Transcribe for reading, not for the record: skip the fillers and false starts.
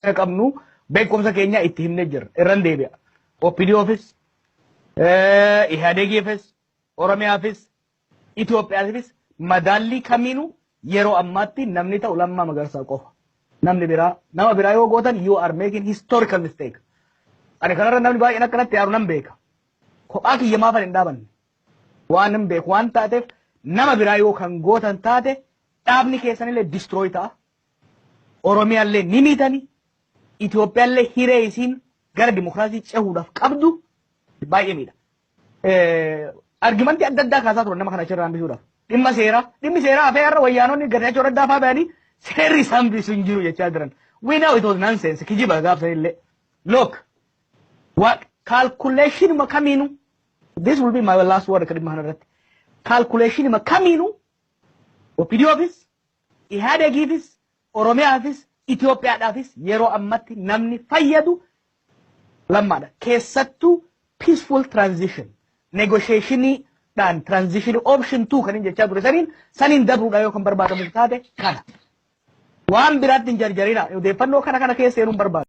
Qabnu beekumsa keenya itti himnee jirra. Irran deebi'a. OPDOfis, Ihaadegiifis, Oromiyaafis, Itoophiyaafis madaallii kamiinuu yeroo ammaatti namni ta'u Lammaa Magarsaa qofa. Namni biraa, nama biraa yoo gootan, you are making historical mistake. Ani kanarra namni baay'een akkanatti yaaru nan beeka. Kophaa kiyya maafan hin dhaabanne. Waan hin beeku waan taateef, nama biraa yoo kan gootan taate, dhaabni keessanillee destroy ta'a. Oromiyaallee ni miitani. Itoophiyaallee hiree isiin gara dimokiraasii cehuudhaaf qabdu baay'ee miidha. Argumentii adda addaa kaasaa turan nama kana achirraa hambisuudhaaf. Dhimma seeraa, dhimmi seeraa hafee har'a wayyaanonni Getaachoo Raddaa fa'aa bayanii seerri isaan hambisu hin jiru jechaa jiran. We know it was nonsense, kijiba gaafsanillee. Look, what calculation kamiinu, this will be my last word ka dhimma kanarratti. Calculation kamiinu OPDOfis, Ihaadegiifis, Oromiyaafis, Itoophiyaadhaafis yeroo ammatti namni fayyadu Lammaadha. Keessattuu peaceful transition, negotiationiidhaan transition option two kan inni jechaa ture saniin dabruudha yoo kan barbaadamu taate kana. Waan biraatti hin jarjarina, odeeffannoo kana keessa seenuun barbaadu.